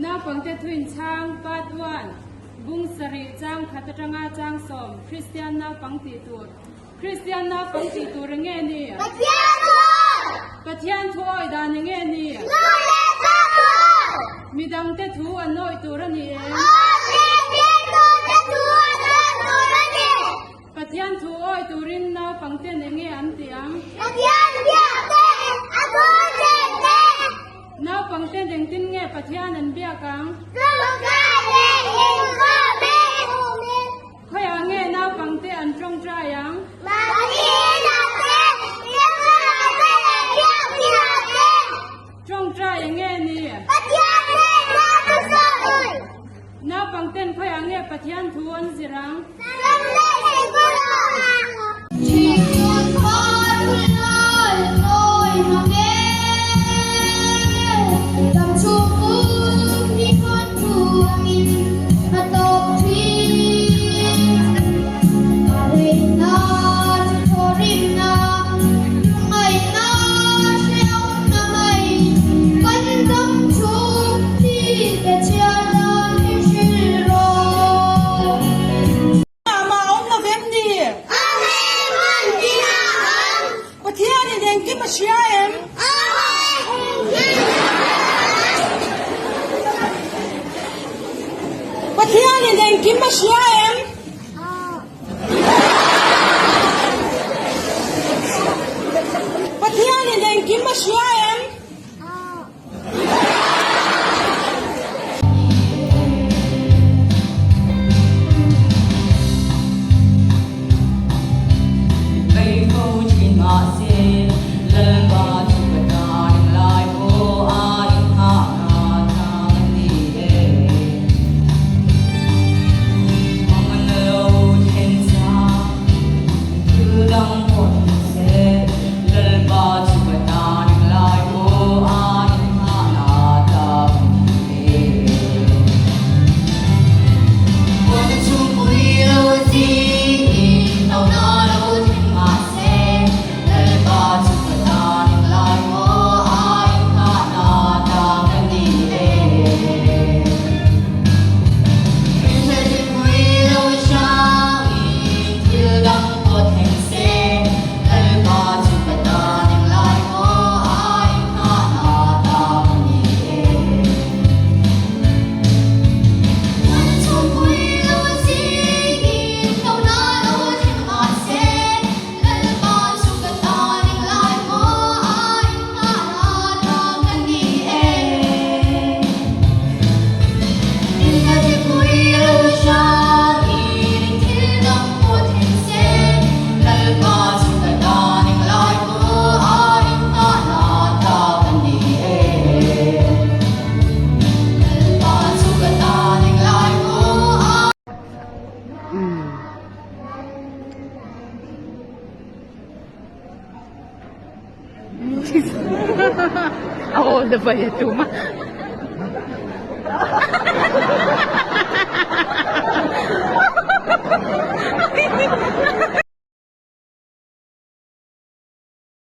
Naupangte thuinchhang Part One, Bung sarih chang khat atanga chang sawm Kristian naupang tih tur Kristian naupang tih tur enge ni? Pathian thu! Pathian thu awih dan enge ni? Nu leh pa thu! Midangte thu an awih tur a ni em? Aw zirtirtute thu an awih tur a ni. Pathian thu awih turin naupangten enge an tih ang? Pathian biak te, a thu zir te. Naupangten engtin nge Pathian an biak ang? Tawngtai leh inkhawmin. Khawiah nge naupangte an tawngtai ang? Mahni inah te, Rinpuia te leh Biakina te. Tawngtai enge ni? Pathian hnenah ka sawi. Naupangten khawiah nge Pathian thu an zir ang? Ram leh Sikul-ah. Mah awm lo vem ni? Pathianin engkim a hria em? Pathianin engkim a hria em? Pathianin engkim a hria em? Aw na vai a tum a.